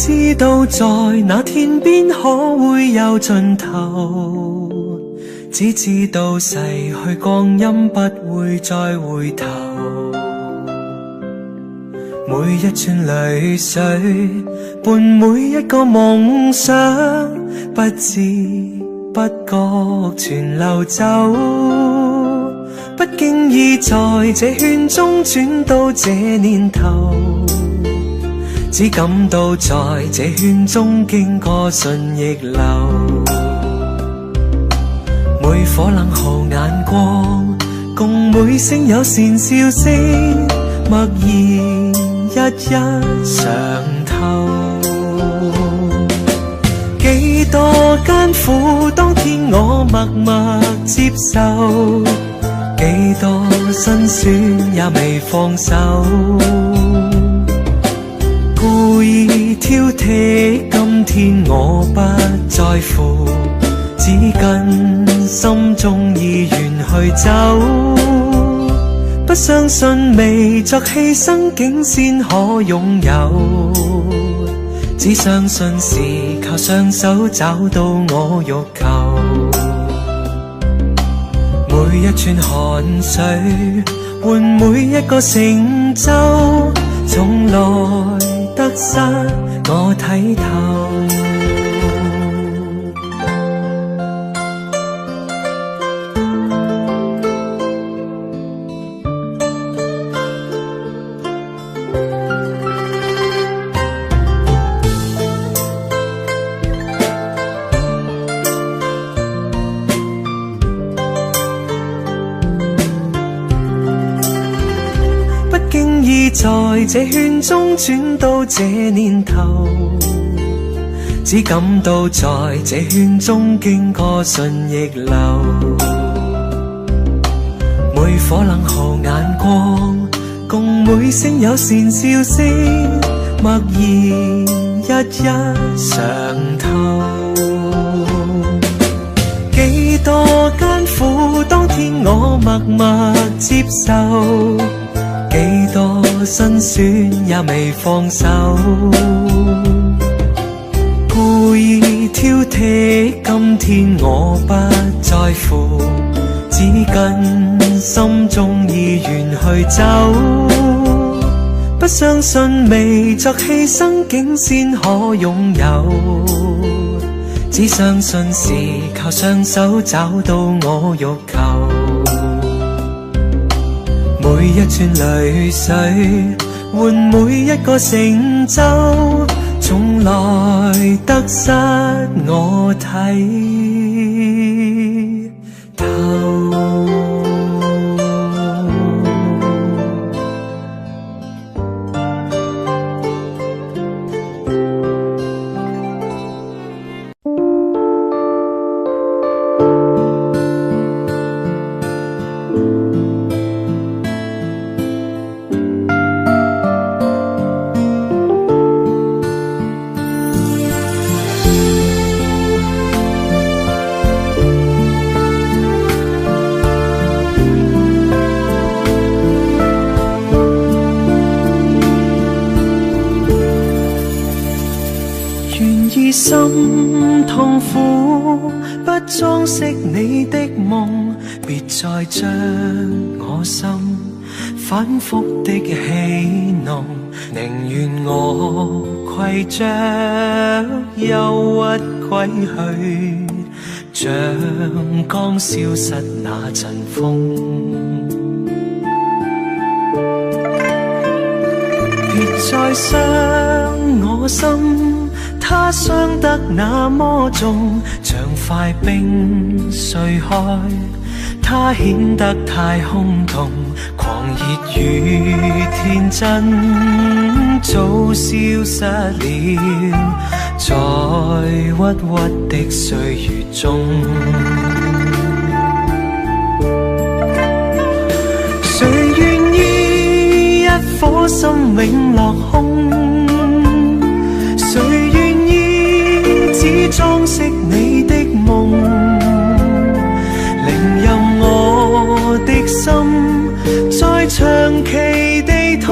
知道在那天邊可會有盡頭，只知道逝去光陰不會再回頭。每一串淚水伴每一個夢想，不知不覺全流走。不經意在這圈中轉到這年頭，只感到在這圈中經過順逆流。每顆冷酷眼光，共每聲友善笑聲，默然一一嘗透。幾多艱苦，當天我默默接受，幾多辛酸也未放手。故意挑剔，今天我不在乎，只跟心中意願去走。不相信未作犧牲，竟先可擁有，只相信是靠雙手找到我欲求。每一串汗水換每一個成就，從來得失我睇透。不經意在這圈中轉到這年頭，只感到在這圈中經過順逆流。每顆冷酷眼光，共每聲友善笑聲，默然一一嘗透。幾多艱苦，當天我默默接受，幾多辛酸也未放手。故意挑剔，今天我不在乎，只跟心中意願去走。不相信未作犧牲，竟先可擁有，只相信是靠雙手找到我欲求。每一串淚水換每一個成就，從來得失我睇透。願意心痛苦，不裝飾你的夢，別再將我心反覆的戲弄，寧願我攜着憂鬱歸去，像剛消失那陣風。別再傷我心，他傷得那麼重，像塊冰碎開，他顯得太空洞，狂熱與天真早消失了，在鬱鬱的歲月中。誰願意一顆心永落空？誰願意只裝飾你的夢？寧任我的心再長期地痛，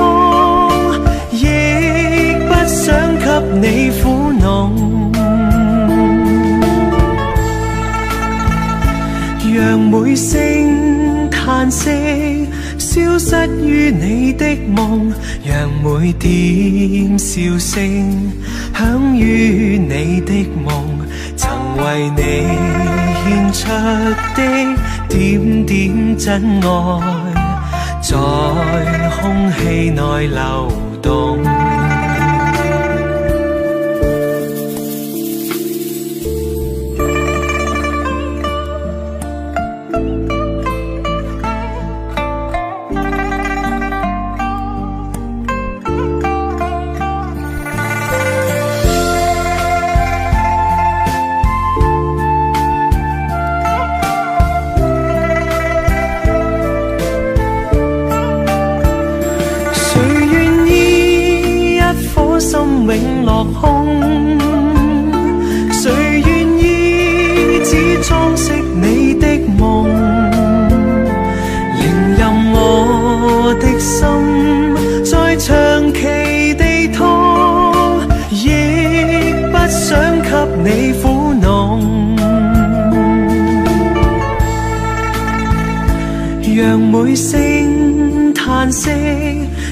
亦不想給你負嘆息消失於你的夢，讓每點笑聲響於你的夢，曾為你獻出的點點真愛，在空氣內流動。誰願意一顆心永落空？誰願意只裝飾你的夢？寧任我的心再長期地痛，亦不想給你苦弄。讓每聲嘆息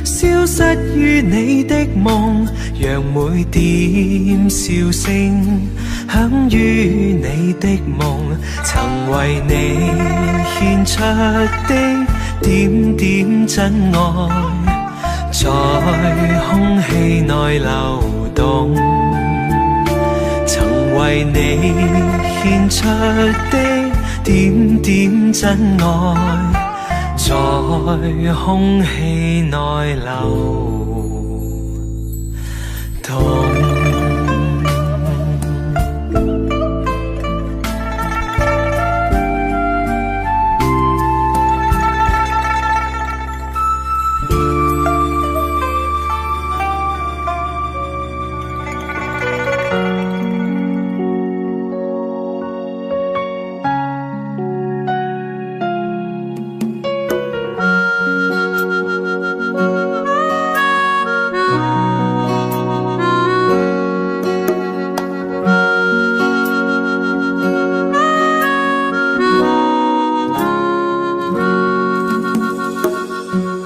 消失於你的夢，讓每點笑聲響於你的夢，曾為你獻出的點點真愛，在空氣內流動。曾為你獻出的點點真愛，在空氣內流動。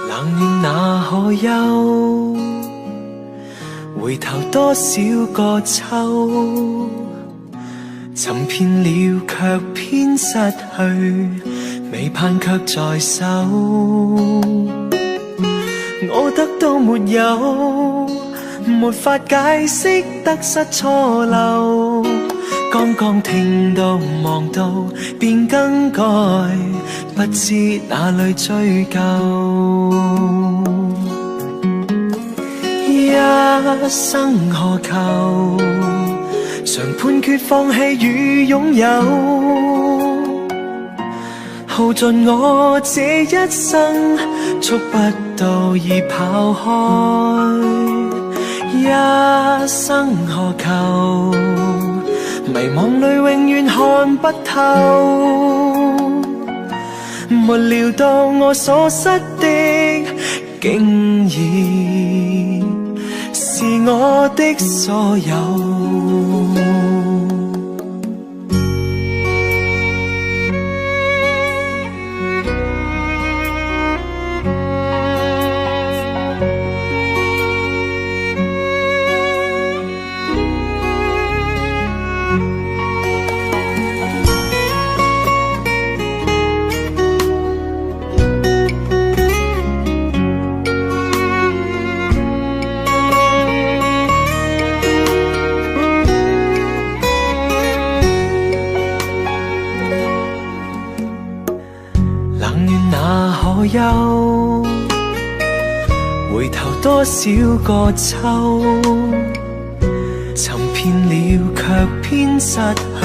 冷暖那可休？回頭多少個秋，尋遍了卻偏失去，未盼卻在手。我得到沒有，沒法解釋得失錯漏。剛剛聽到望到便更改，不知哪裏追究。一生何求？常判決放棄與擁有，耗盡我這一生，觸不到已跑開。一生何求？迷惘裏永遠看不透，沒料到我所失的，竟然是我的所有。冷暖那可休？回頭多少個秋，尋遍了卻偏失去，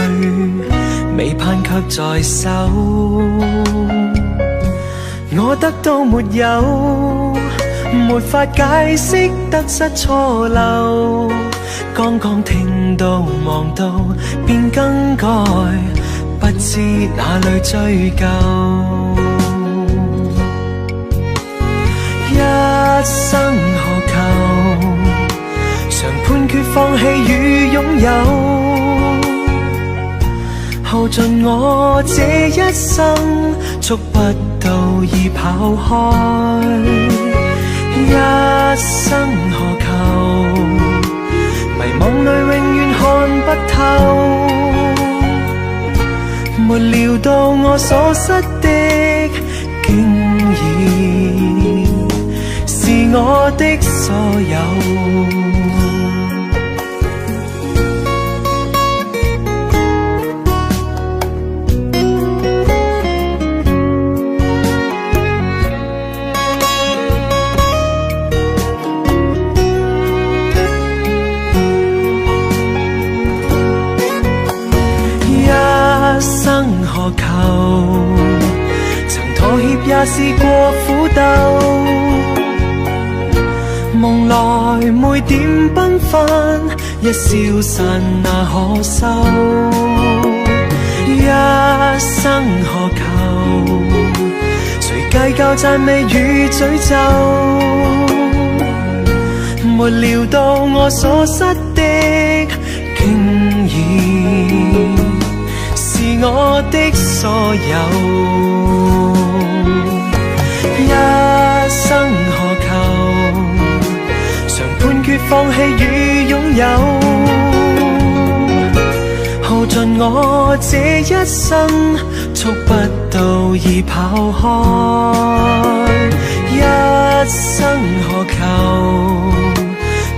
未盼卻在手。我得到沒有，沒法解釋得失錯漏。剛剛聽到望到便更改，不知哪裏追究。一生何求？常判決放棄與擁有，耗耗盡我這一生，觸不到已跑開。一生何求？迷惘裏永遠看不透，沒料到我所失的，竟然是我的所有。一生何求？曾妥協也試過苦鬥，夢內每點繽紛，一消散那可收。一生何求？誰計較讚美與詛咒？沒料到我所失的，竟然是我的所有。一生何求？常判決放棄與擁有，耗盡我這一生，觸不到已跑開。一生何求？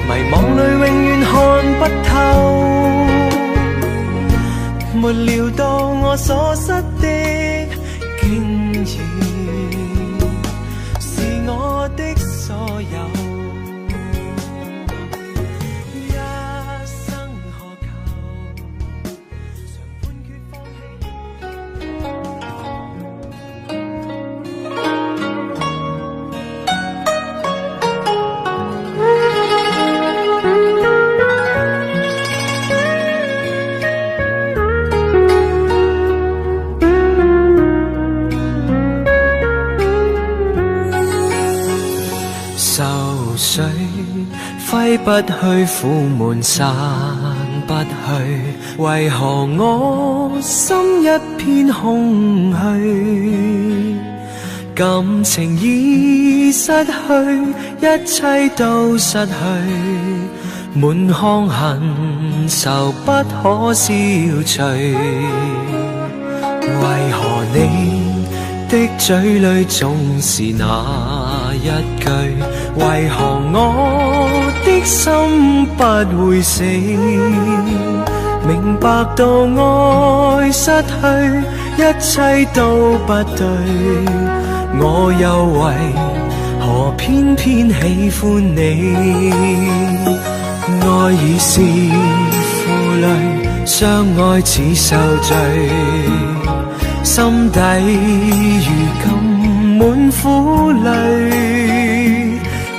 迷惘裏永遠看不透，沒料到我所失的，竟然是我的所有。一生何求？常判決放棄。愁緒揮不去，苦悶散不去，為何我心一片空虛？感情已失去，一切都失去，滿腔恨愁不可消除。為何你的嘴裏總是那一句？為何我的心不會死？明白到愛失去，一切都不對，我又為何偏偏喜歡你？愛已是負累，相愛似受罪，心底如今滿苦淚。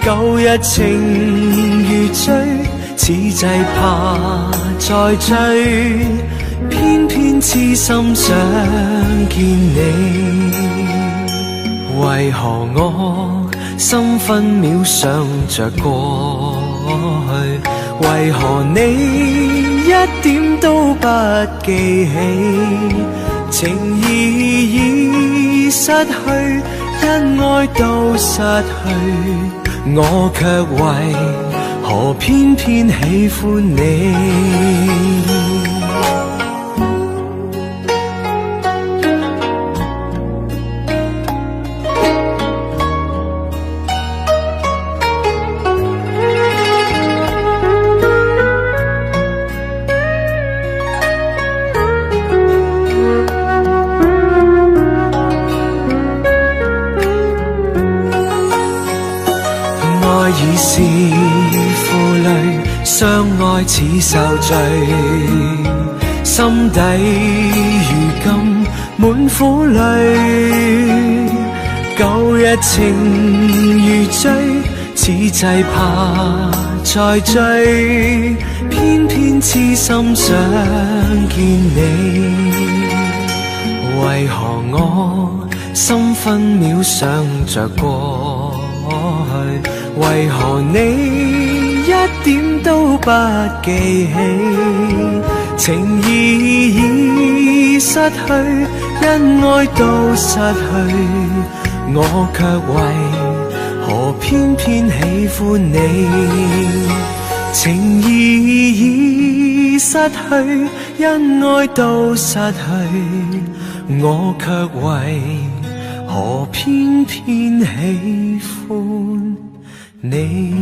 舊日情如醉，此際怕再追，偏偏痴心想見你。為何我心分秒想着過去？為何你一點都不記起？情義已失去，恩愛都失去，我卻為何偏偏喜歡你？愛已是負累，相愛似受罪，心底如今滿苦淚。舊日情如醉，此際怕再追，偏偏痴心想見你。為何我心分秒想着過去？為何你一點都不記起？情義已失去，恩愛都失去，我卻為何偏偏喜歡你？情義已失去，恩愛都失去，我卻為何偏偏喜歡你？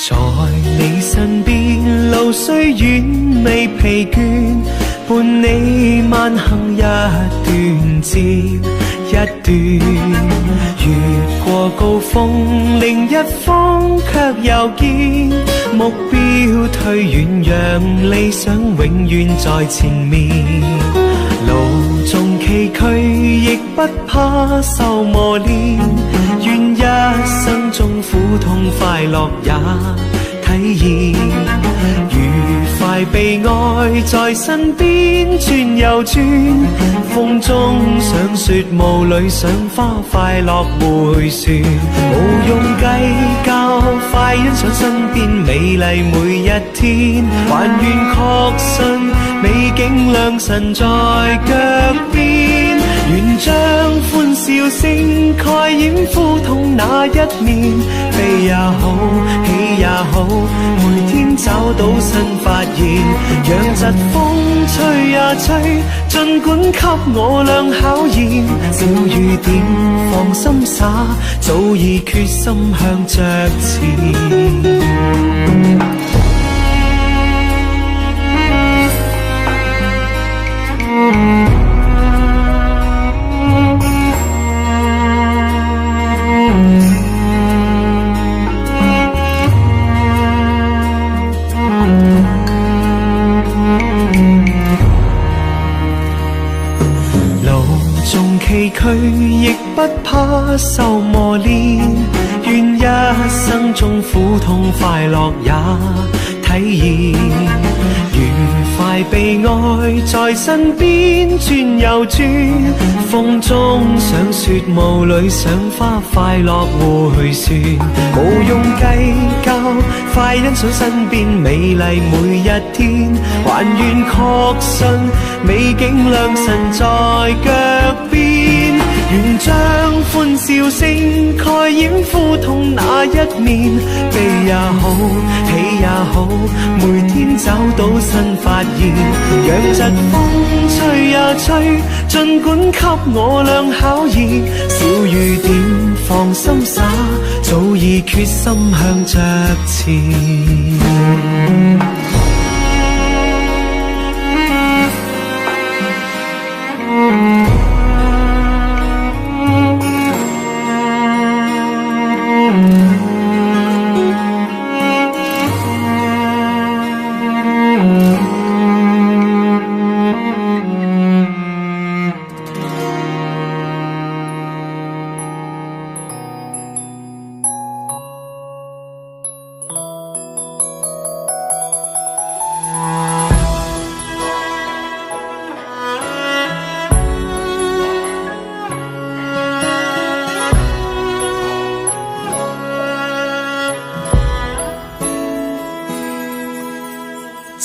在你身邊，路雖遠未疲倦，伴你慢行一段接一段。越過高峰，另一方卻又見目標推遠，讓理想永遠在前面。路縱崎嶇，亦不怕受磨練。願一生中苦痛快樂也體驗，愉快被愛在身邊轉又轉，風中賞雪，霧裏賞花，快樂迴旋，無用計較，快欣賞身邊美麗每一天，還願確信美景良辰在腳邊。願將歡笑聲蓋掩苦痛那一面，悲也好，喜也好，每天找到新發現，讓疾風吹呀吹，盡管給我倆考驗，小雨點放心灑，早已決心向着前。路縱崎嶇，亦不怕受磨練。願一生中苦痛快樂也體驗，愉快被愛在身邊轉又轉，風中賞雪，霧裏賞花，快樂迴旋，無用計較，快欣賞身邊美麗每一天，還願確信美景良辰在腳邊。願將歡笑聲蓋掩苦痛那一面，悲也好，喜也好，每天找到新發現，讓疾風吹呀吹，盡管給我倆考驗，小雨點放心灑，早已決心向着前。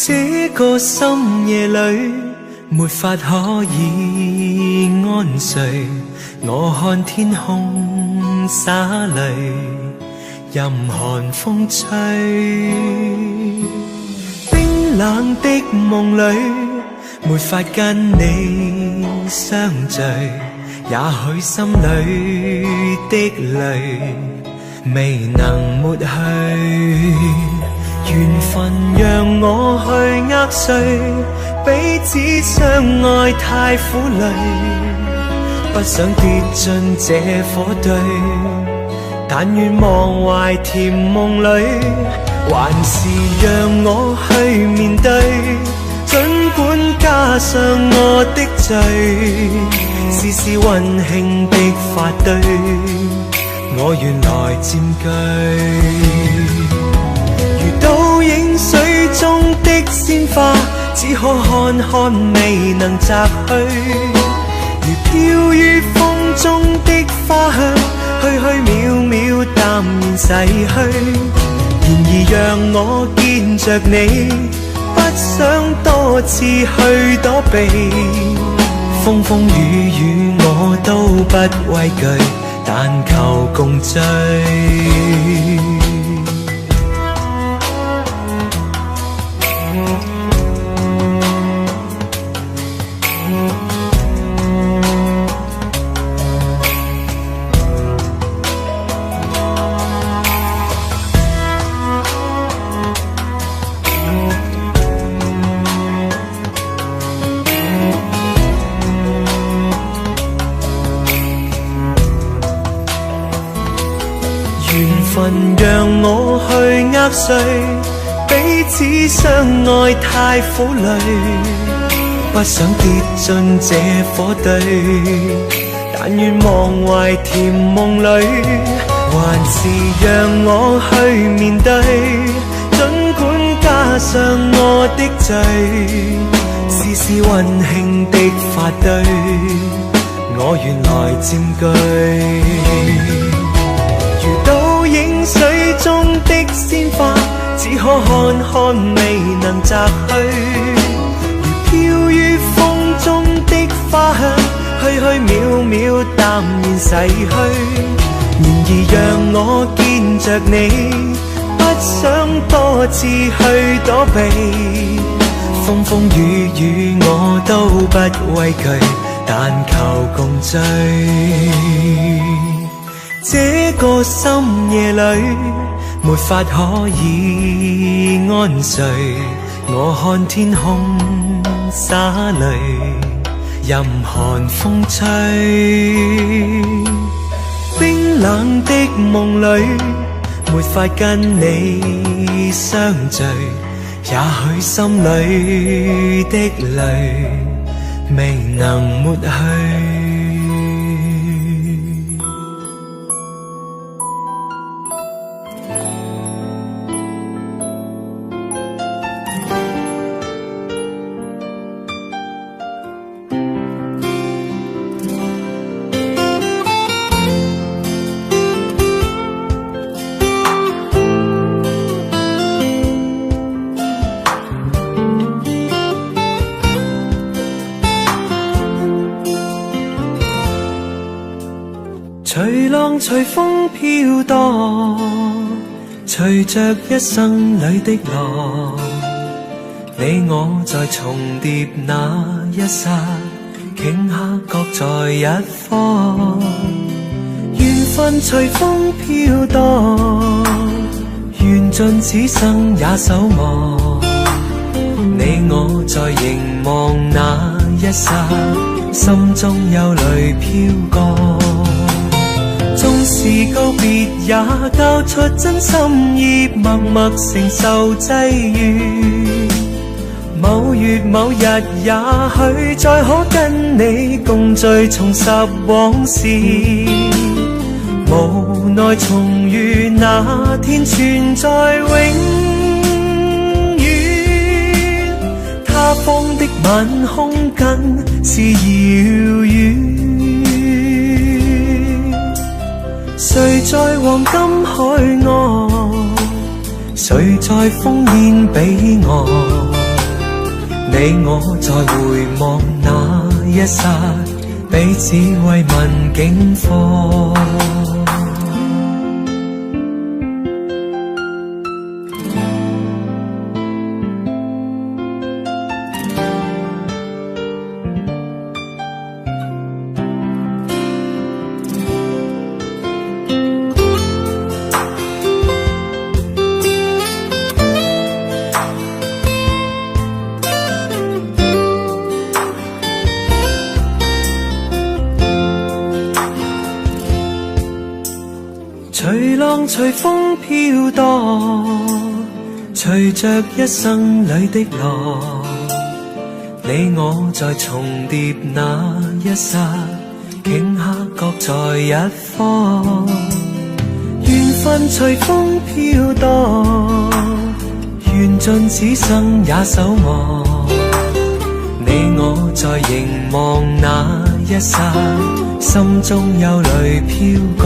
這個深夜裏，沒法可以安睡。我看天空灑淚，任寒風吹。冰冷的夢裏，沒法跟你相聚。也許心裏的淚未能抹去。緣分讓我去握碎，彼此相愛太苦累，不想跌進這火堆。但願忘懷甜夢裏，還是讓我去面對，儘管加上我的罪，是絲絲溫馨的髮堆，我願來佔據。如倒影水中的鮮花，只可看看未能摘去。如飄於風中的花香，虛虛渺渺淡然逝去。然而讓我見着你，不想多次去躲避。風風雨雨我都不畏懼，但求共追。緣分讓我去握誰，彼此相愛太苦累，不想跌進這火堆。但願忘懷甜夢裏，還是讓我去面對，儘管加上我的罪，絲絲溫馨的髮堆，我願來佔據。如倒影水中的鮮花，只可看看未能摘去。如飄於風中的花香，虛虛渺渺淡然逝去。然而讓我見着你，不想多次去躲避。風風雨雨我都不畏懼，但求共追。這個深夜裏，沒法可以安睡。我看天空灑淚，任寒風吹。冰冷的夢裏，沒法跟你相聚。也許心裏的淚，未能抹去。隨浪隨風飄蕩，隨着一生裏的浪，你我在重疊那一剎，頃刻各在一方。緣分隨風飄蕩，緣盡此生也守望。你我在凝望那一剎，心中有淚飄過。縱是告別，也交出真心意，默默承受際遇。某月某日，也許再可跟你共聚，重拾往事。無奈重遇那天存在永遠，他方的晚空更是遙遠。誰在黃金海岸？誰在烽煙彼岸？你我在回望那一剎，彼此慰問境況。隨浪隨風飄蕩，隨着一生裏的浪，你我在重疊那一剎，頃刻各在一方。緣分隨風飄蕩，緣盡此生也守望。你我在凝望那一剎，心中有淚飄過。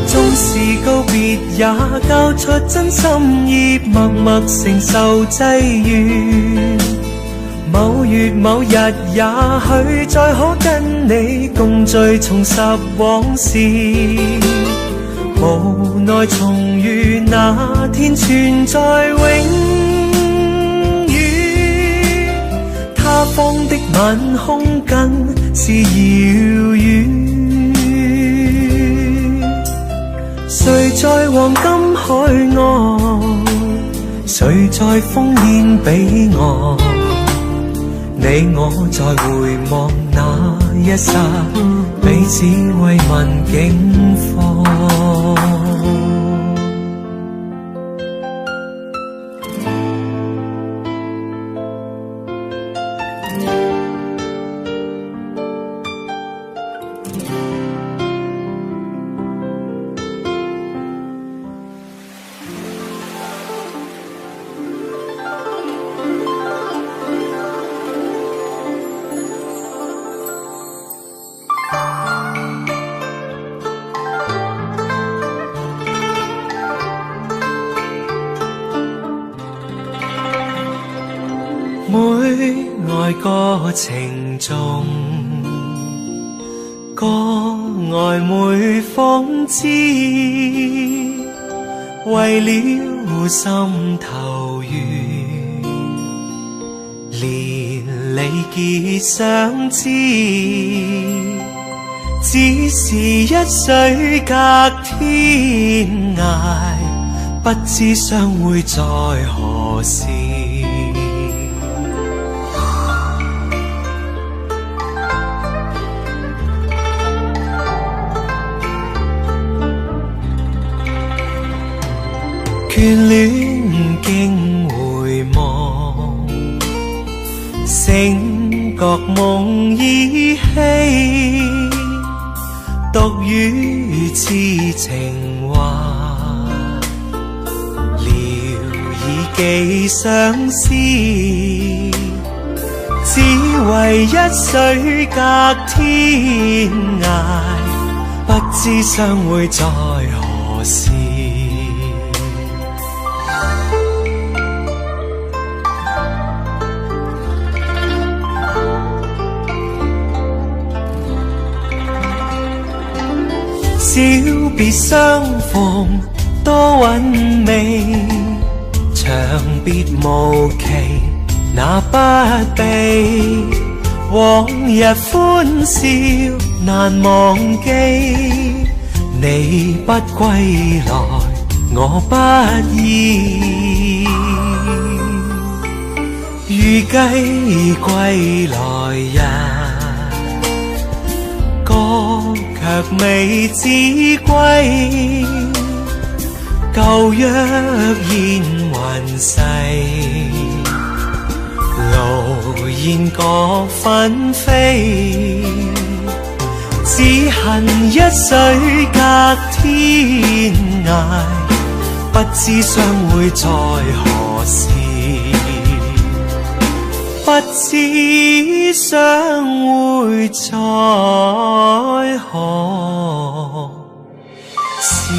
縱是告別，也交出真心意，默默承受際遇。某月某日，也許再可跟你共聚，重拾往事。無奈重遇那天存在永遠，他方的晚空更是遙遠。誰在黃金海岸？誰在烽煙彼岸？你我在回望那一剎，彼此慰問境況。每愛歌情頌，歌愛每諷刺，為了心頭緣，連理結相知，只是一水隔天涯，不知相會在何時。眷戀經回望，醒覺夢依稀，獨語痴情話，聊以寄相思，只為一水隔天涯，不知相會在何時。小別相逢多韻味，長別無期那不避。往日歡笑難忘記，你不歸來我不依。預計歸來日，歌卻未知歸，舊約煙雲逝，勞燕各紛飛，只恨一水隔天涯，不知相會在何時。不知相會在何時。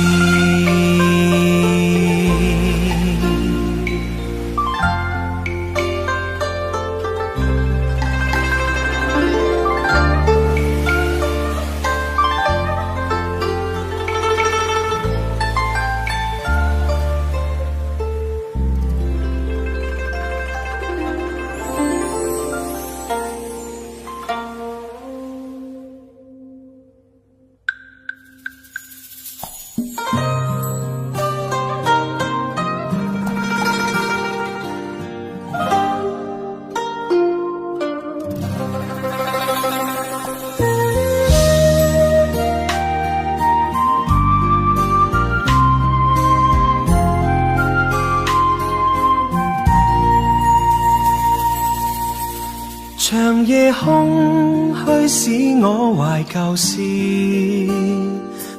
長夜空虛使我懷舊事，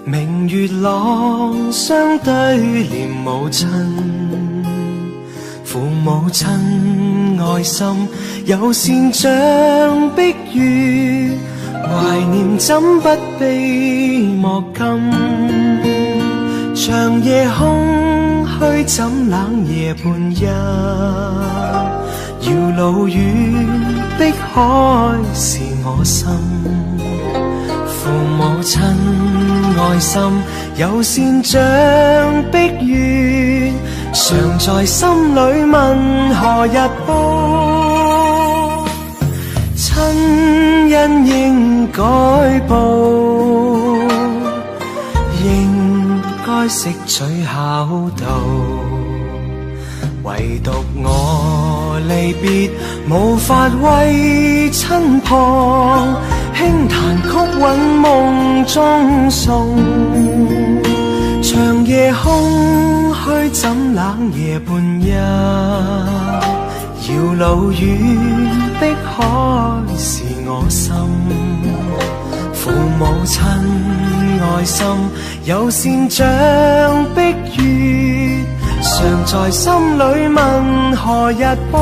明月朗相對念母親，父母親愛心猶羨像碧月，懷念怎不悲莫禁？長夜空虛怎冷夜半泣？遙路遠，碧海是我心。父母親愛心，猶羨像碧月，常在心裏問何日報？親恩應該報，應該識取孝道。唯獨我離別，無法為親旁輕彈曲韻夢中送。長夜空虛怎冷夜半泣？遙路遠，碧海是我心。父母親愛心，猶羨像碧月，常在心裏問何日報？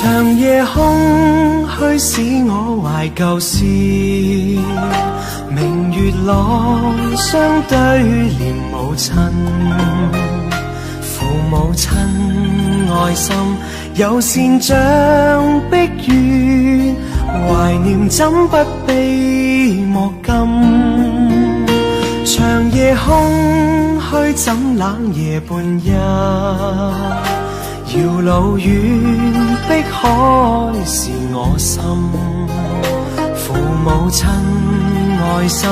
長夜空虛使我懷舊事，明月朗相對念母親，父母親愛心猶羨像碧月，懷念怎不悲莫禁？長夜空虛怎冷夜半泣？遙路遠，碧海是我心。父母親愛心，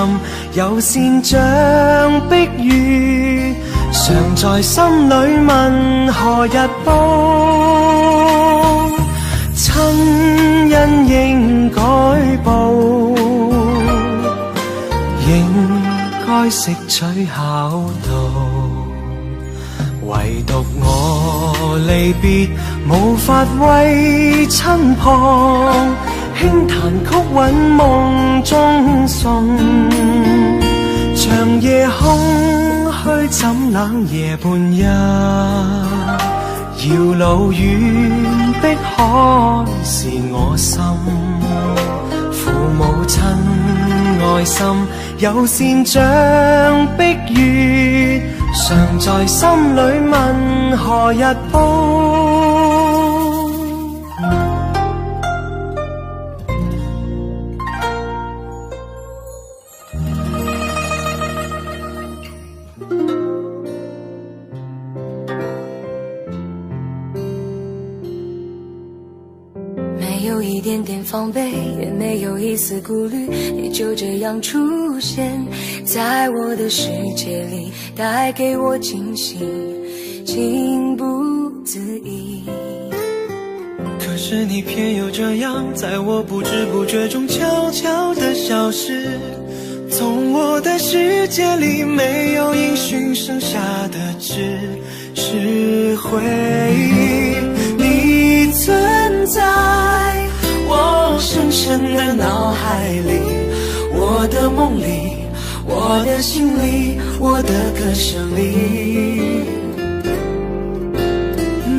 猶羨像碧月，常在心裏問何日報？親恩應該報，應該識取孝道。唯獨我離別，無法為親旁輕彈曲韻夢中送。長夜空虛怎冷夜半泣？遙路遠，碧海是我心。父母親愛心，猶羨像碧月，常在心裏問何日報？沒有一點點防備，也沒有一絲顧慮，你就這樣出現在我的世界裡，帶給我驚喜，情不自已。可是你偏又這樣，在我不知不覺中悄悄地消失，從我的世界裡沒有音訊，剩下的只是回憶。你存在我深深的腦海裡，我的夢裡，我的心裡，我的歌聲裡。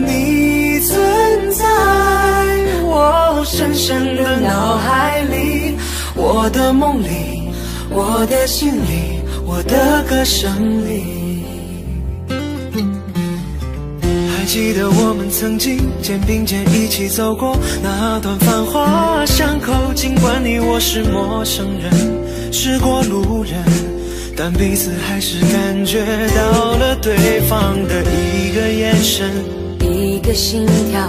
你存在我深深的腦海裡，我的夢裡，我的心裡，我的歌聲裡。還記得我們曾經肩並肩一起走過那段繁華巷口，儘管你我是陌生人，是過路人，但彼此還是感覺到了對方的一個眼神，一個心跳，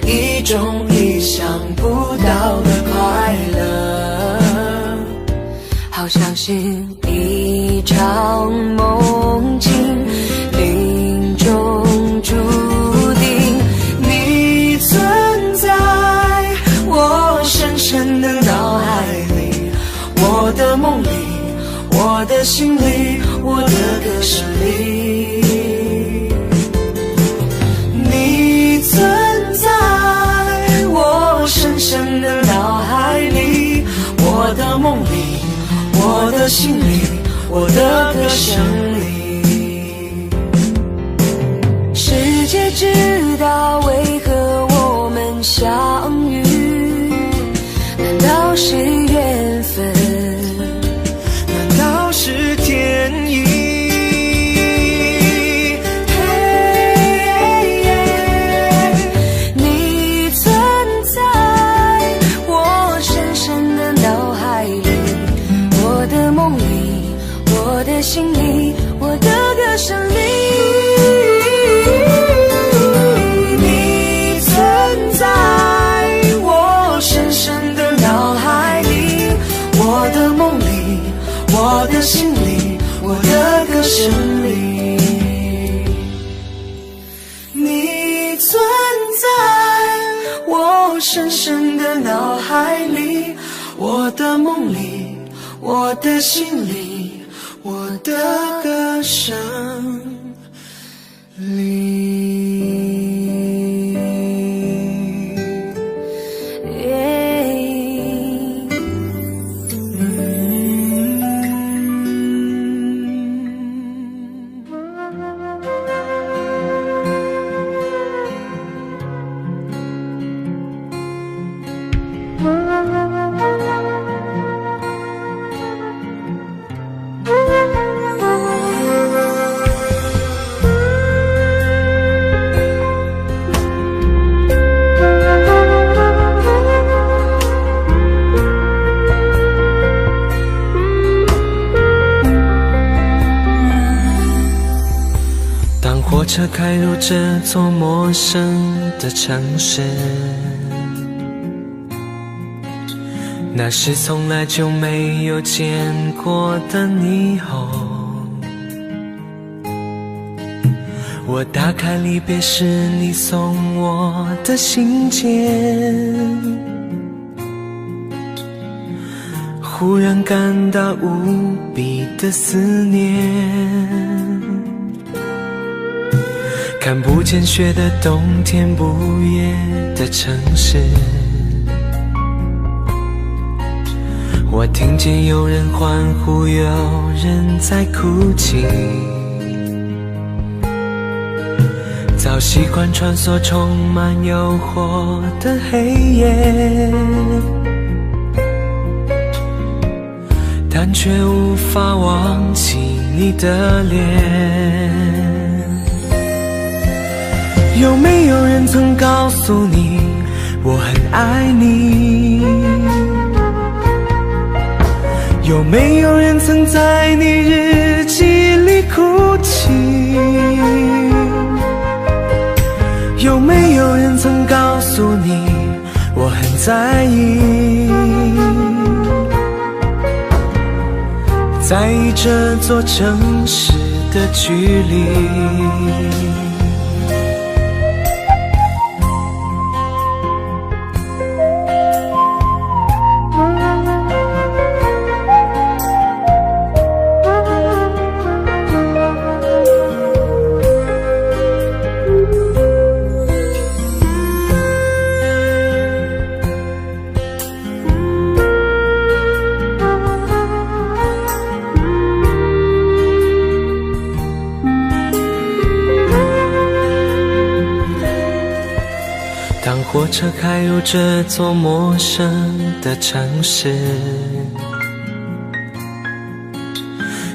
一種意想不到的快樂，好像是一場夢。我的夢裡，我的心裡，我的歌聲裡。你存在我深深的腦海裡，我的夢裡，我的心裡，我的歌聲裡。世界知道為何我們相遇，難道是緣分？難道是天意？嘿你存在我深深的腦海裡，我的夢裡，我的心裡，我的歌聲裡。你存在我深深的腦海裡，我的夢裡，我的心裡，我的歌聲裡。你存在我深深的腦海裡，我的夢裡，我的心裡，我的歌聲裡。当火車開入這座陌生的城市，那是從來就沒有見過的霓虹。我打開離別時你送我的信件，忽然感到無比的思念。看不見雪的冬天，不夜的城市，我聽見有人歡呼，有人在哭泣。早習慣穿梭充滿誘惑的黑夜，但卻無法忘記你的臉。有沒有人曾告訴你我很愛你？有沒有人曾在你日記裡哭泣？有沒有人曾告訴你我很在意？在意這座城市的距離。當火車開入這座陌生的城市，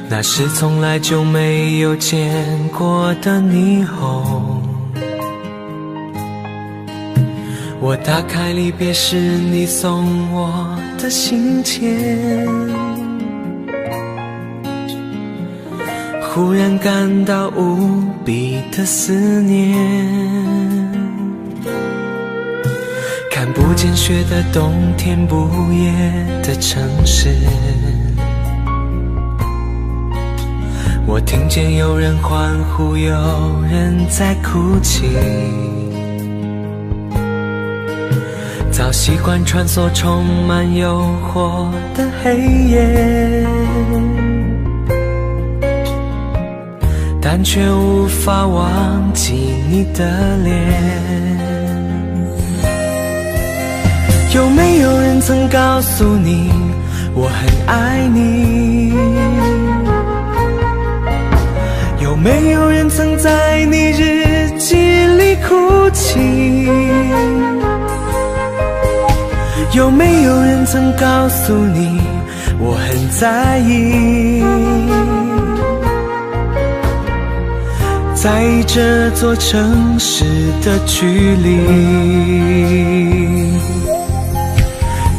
那是從來就沒有見過的霓虹。我打開離別時你送我的信件，忽然感到無比的思念。看不見雪的冬天，不夜的城市，我聽見有人歡呼，有人在哭泣。早习惯穿梭充满诱惑的黑夜，但却无法忘记你的脸。有没有人曾告诉你我很爱你？有没有人曾在你日记里哭泣？有没有人曾告诉你我很在意？在意这座城市的距离。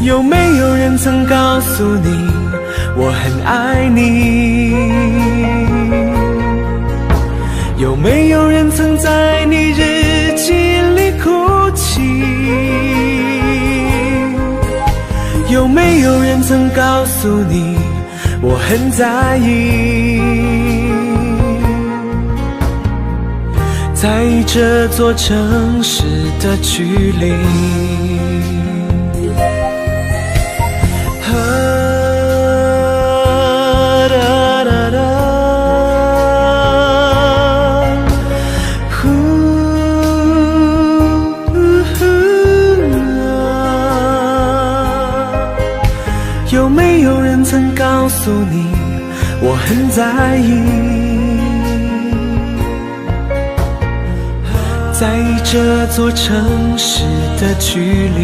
有没有人曾告诉你我很爱你？有没有人曾在你日记里哭泣？有没有人曾告诉你我很在意？在意这座城市的距离。啊哒哒哒，呼呼啊！有没有人曾告诉你我很在意？在意这座城市的距离。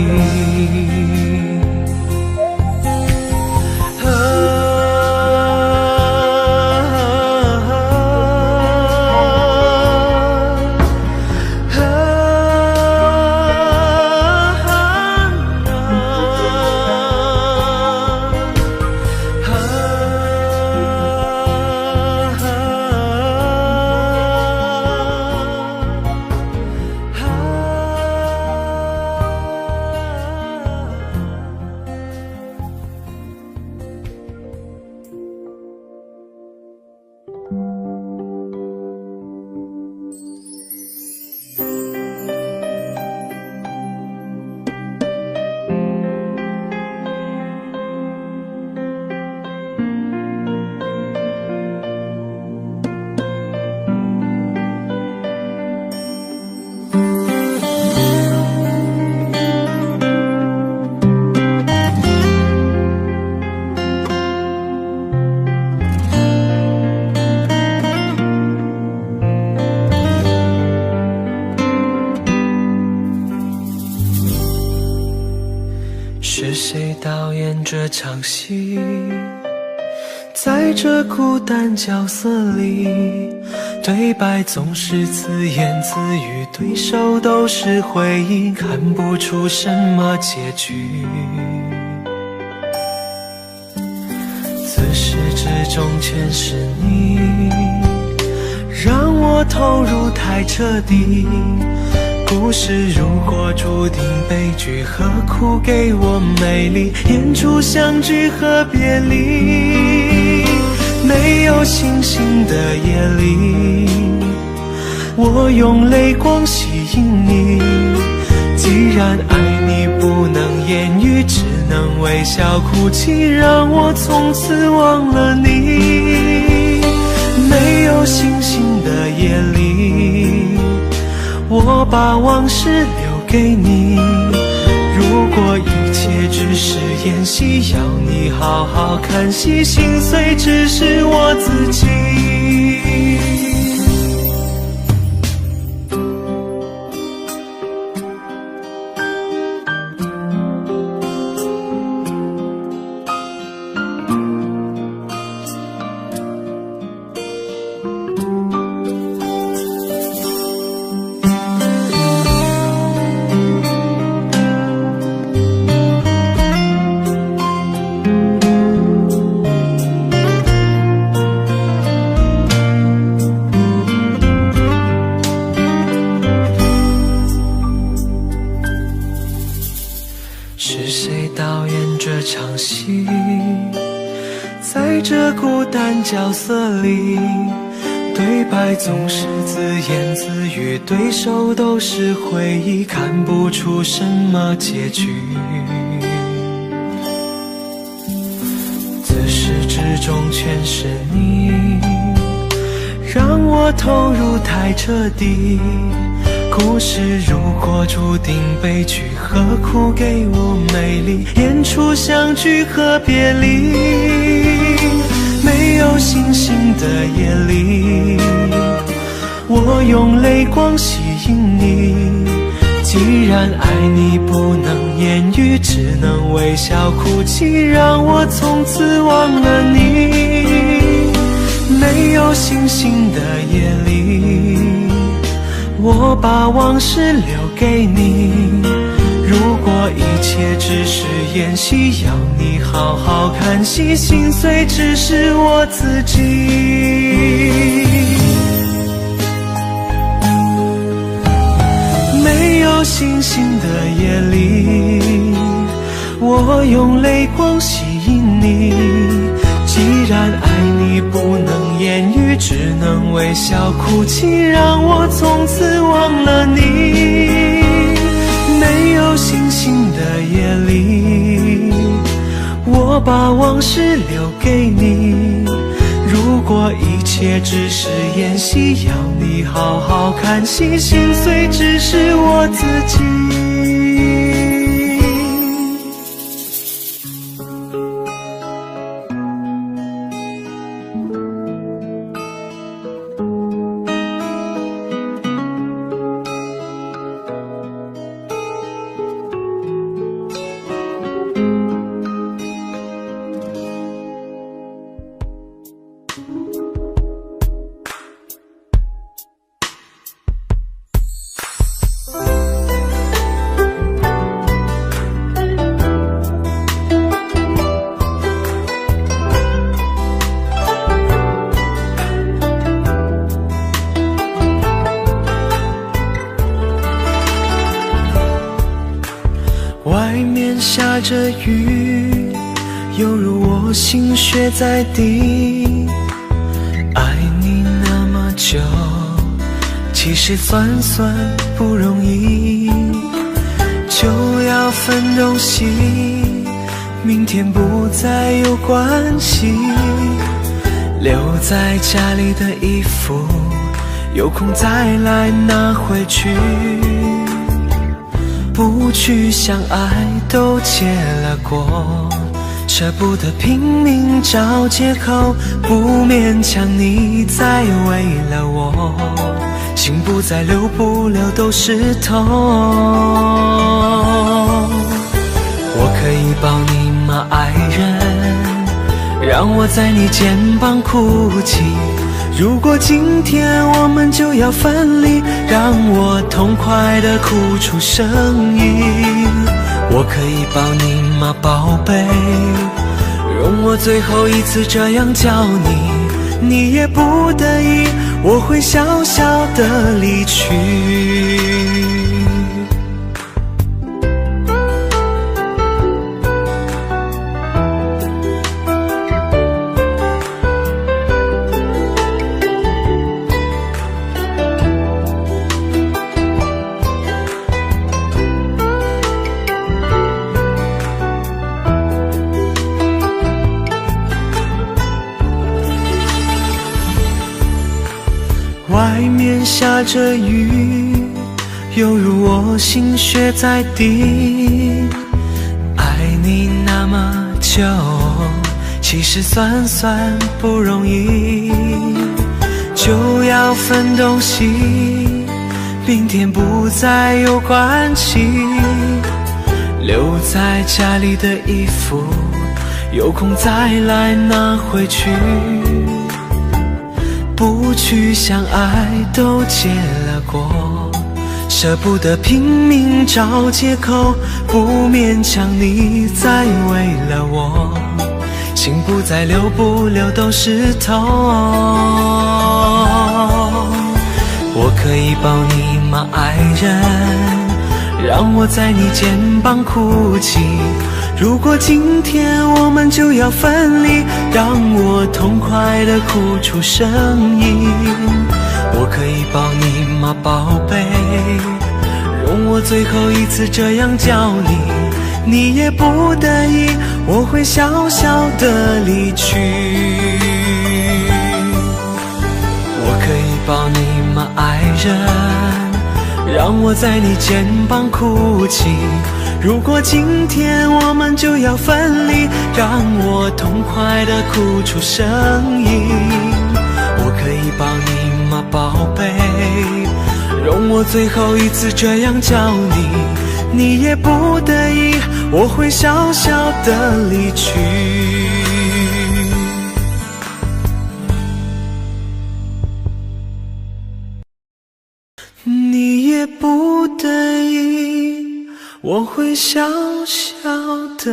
是谁导演这场戏？在这孤单角色里，对白总是自言自语，对手都是回忆，看不出什么结局。自始至终全是你，让我投入太彻底。故事如果注定悲剧，何苦给我美丽？演出相聚和别离。没有星星的夜里，我用泪光吸引你。既然爱你不能言语，只能微笑哭泣，让我从此忘了你。没有星星的夜里，我把往事留给你。如果一切只是演戏，要你好好看戏，心碎只是我自己。是谁导演这场戏？在这孤单角色里，對白總是自言自語，對手都是回憶，看不出什麼結局。自始至終全是你，讓我投入太徹底。故事如果注定悲劇，何苦給我美麗？演出相聚和別離。沒有星星的夜裡，我用淚光吸引你。既然愛你不能言語，只能微笑哭泣，讓我從此忘了你。沒有星星的夜裡，我把往事留給你。如果一切只是演戲，要你好好看戲，心碎只是我自己。沒有星星的夜裡，我用淚光吸引你。既然愛你不能言語，只能微笑哭泣，讓我從此忘了你。沒有星星的夜裡，我把往事留給你。如果一切只是演戲，要你好好看戲，心碎只是我自己。外面下着雨，猶如我心血在滴。愛你那麼久，其實算算不容易。就要分東西，明天不再有關係。留在家裡的衣服，有空再來拿回去。不去想愛都結了果，捨不得拼命找借口，不勉強你再為了我，心不在留不留都是痛。我可以抱你嗎，愛人？讓我在你肩膀哭泣。如果今天我們就要分離，讓我痛快地哭出聲音。我可以抱你嗎，寶貝？容我最後一次這樣叫你，你也不得已，我會笑笑的離去。外面下着雨，猶如我心血在滴。愛你那麼久，其實算算不容易。就要分東西，明天不再有關係。留在家裡的衣服，有空再來拿回去。不去想愛都結了果，捨不得拼命找借口，不勉強你再為了我，心不在留不留都是痛。我可以抱你嗎，愛人？讓我在你肩膀哭泣。如果今天我們就要分離，讓我痛快地哭出聲音。我可以抱你嗎，寶貝？容我最後一次這樣叫你，你也不得已，我會笑笑的離去。我可以抱你嗎，愛人？讓我在你肩膀哭泣。如果今天我們就要分離，讓我痛快地哭出聲音。我可以抱你嗎，寶貝？容我最後一次這樣叫你，你也不得已，我會笑笑的離去。你也不得已，我會笑笑的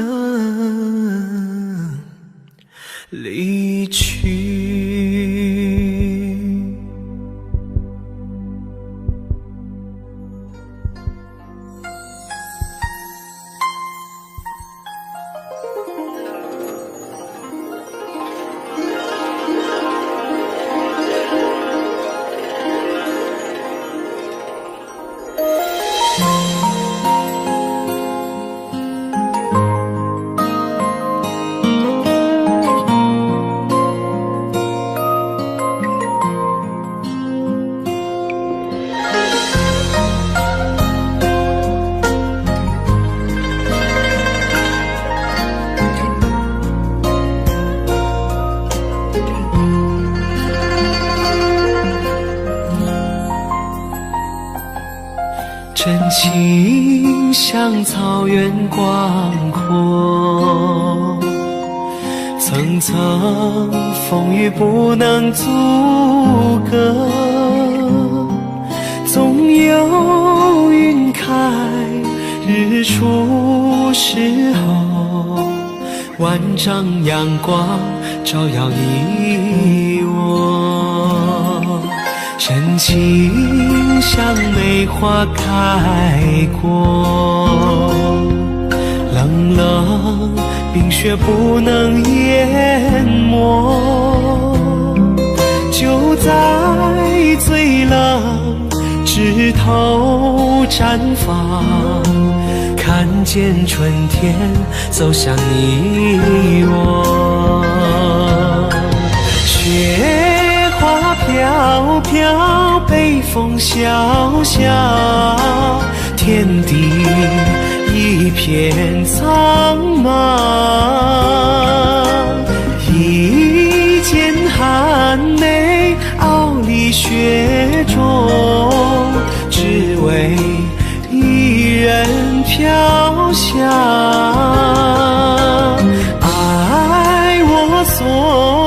離去。真情像草原廣闊，層層風雨不能阻隔，總有雲開日出時候，萬丈陽光照耀你我。真情像梅花開過，冷冷冰雪不能淹沒。就在最冷枝頭綻放，看見春天走向你我。雪花飄飄，北風蕭蕭，天地一片蒼茫。一剪寒梅傲立雪中，只為一人飄香。愛我所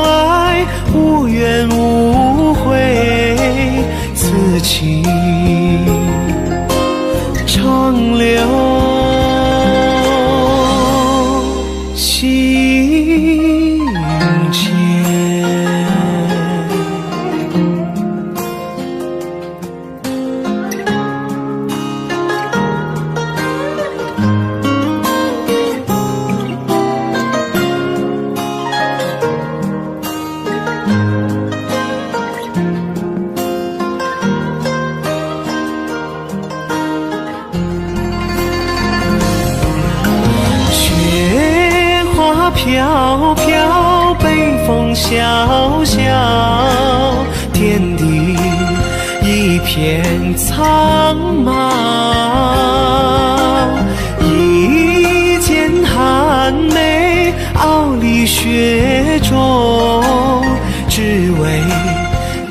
愛，無怨無悔，此情長留心間。雪花飄飄，北風蕭蕭，天地一片蒼茫。一剪寒梅傲立雪中，只為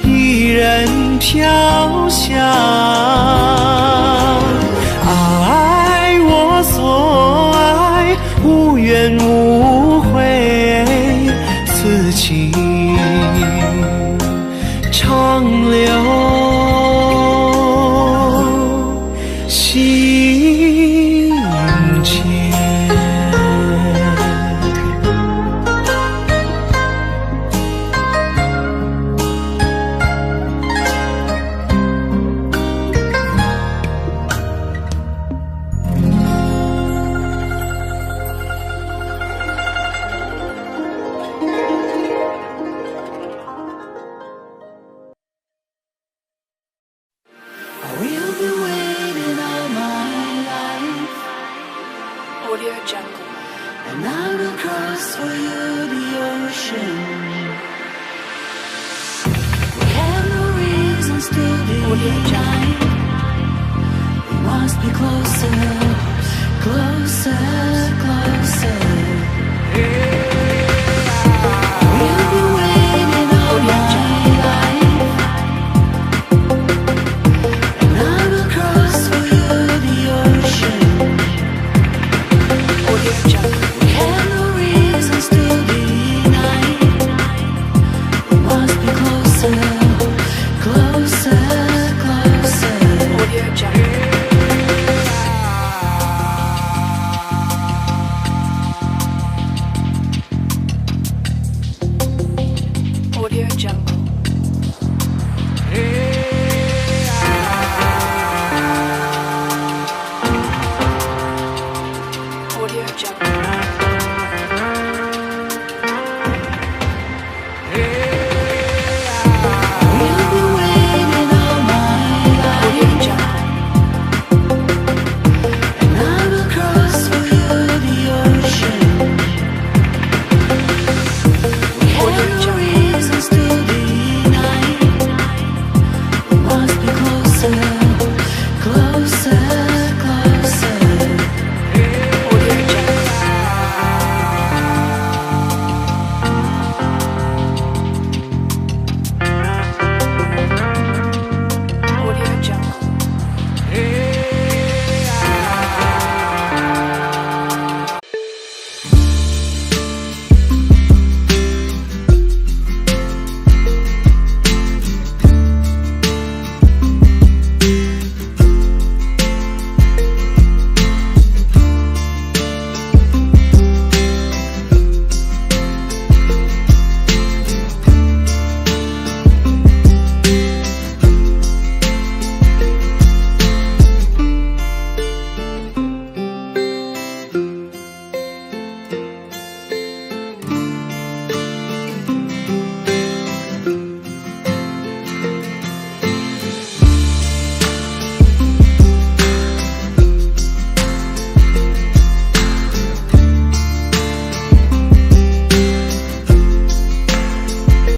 一人飄香。愛我所愛，無怨無悔，此情長留心間。Jungle. We must be closer, closer, closer. We'll be waiting all my life, and I will cross for you the ocean. Audio Jungle. We have no reasons to deny. We must be closer, closer, closer. Audio Jungle. Audio Jungle.